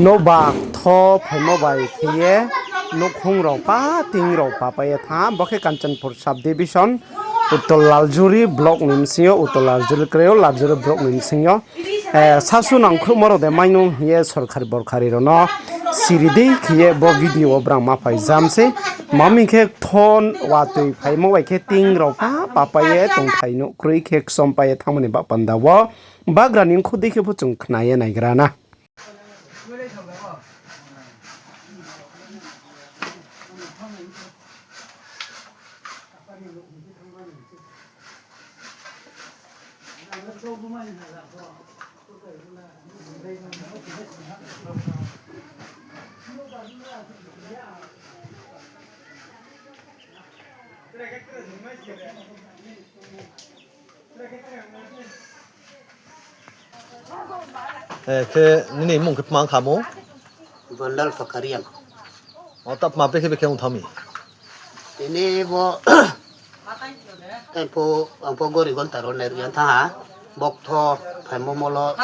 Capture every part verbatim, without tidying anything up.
Nouhba tho phaimo bai khe ye nouhkhong rao pa, ting rao papai ye thanng ha. Bo khe Kanchanpur sub division, Uttor Laljuri block ni bsing yo, Uttor Laljuri kroi ou, Laljuri block ni bsing yo. Eh, sasu nangkhruhmo rao de mai nung hing ye sorkari borkari rao no siri di khe ye bo video wo brang ma phai jam se. Ma mi khe tho watoi phaimo bai khe ting rao pa, papai ye tongthai nouh kroi khe kchompai ye thanngmo ni baoh panda wo. Bagra ni khudi khe pho chung khna ye naigra na. Eh, khe nini mung khe tma kha mo? Vandal Pakariang. O, ta tma brekhe brekhe ong thanng mi? Tini bo, ang pho, ang pho gori gonta ro nai ri yang thanng ha. Bok tho, phaimo molo.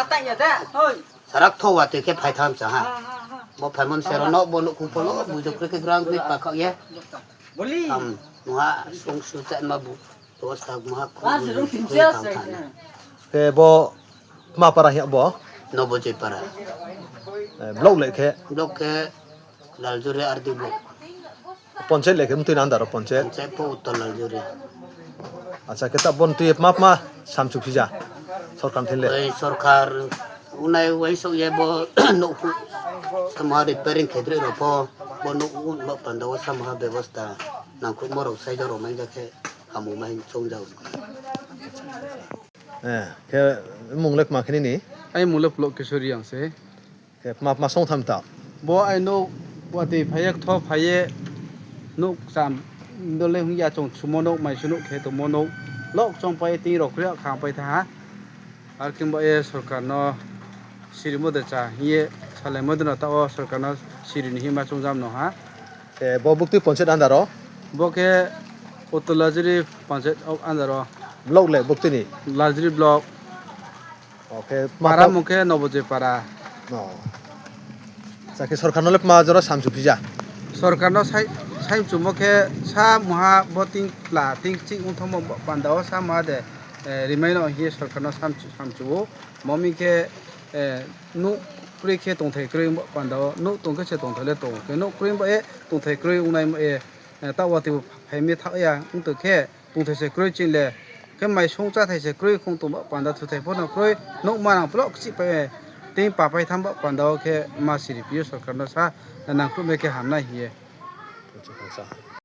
Sarak tho watoi khe phai tham sa ha. Bo phaimo ni sero no, bo nouhkhong pho lo, bujo kri khe grang kri pakhaoh ye. Am, mungha sung su chatma bu. Khe bo tma para hing ya bo? Nobojoi para. Eh, block le khe? Block khe Laljuri R D block. Panchayat le khe mtui na under o panchayat? Panchayat pho Uttor Laljuri. Acha, khe ta bo ni tui ye tma tma samchu phija sorkar ni thing le? Oi, sorkar unai uaingsouh ye bo nouh phu samha repairing khe droi rao pho, bo nouh unma panda wo samha bebosta nangkhruhmo rao saija rao mai ja khe. Amo mai chong jao. Eh, khe mung le kma khe nini? Ai mung le Pulok Kishori ang se. Khe kma kma song tham ta? Bo ai nouh watoi phai ye, ktho phai ye, nouh kcham, dole hung ya chung chumo nouh, maisu nouh khe tongmo nouh, lok chong pai ye, ting rao kri ya khang pai thanng ha. Ar khe bo ye sorkar no sirimo de cha hing ye salaimo de no taoh wo sorkar no siri ni hima chongjam no ha. Eh, bo buktui panchayat under o? Bo khe Uttor Laljuri panchayat under o. Block le buktui ni? Laljuri block. Okay, para mung khe Nobojoi para. No. Sa khe sorkar no le tma jora samchu phija? Sorkar no sai, sai mchumo khe sa mungha bo ting kla, ting kchih ong thangmo panda wo sa mungha de, eh, rimai no hing ye sorkar no samchu, samchu ou. Mo mi khe, eh, nouh kroi khe tongthai kroi panda wo, nouh tong khe se tongthai le tong. Khe nouh kroi ba ye tongthai kroi ongnai ba ye, eh, taoh watoi bo phai mi thaoh ya ong tong khe, tongthai se kroi ching le, khe mai song cháthai se kroi khong tong ba panda, thuthai pho no kroi, nouh manang phlok kchih pai, eh, ting papai tham ba panda wo khe ma siri phi ou sorkar no sa, nangkhruh mai khe hamnai hing ye.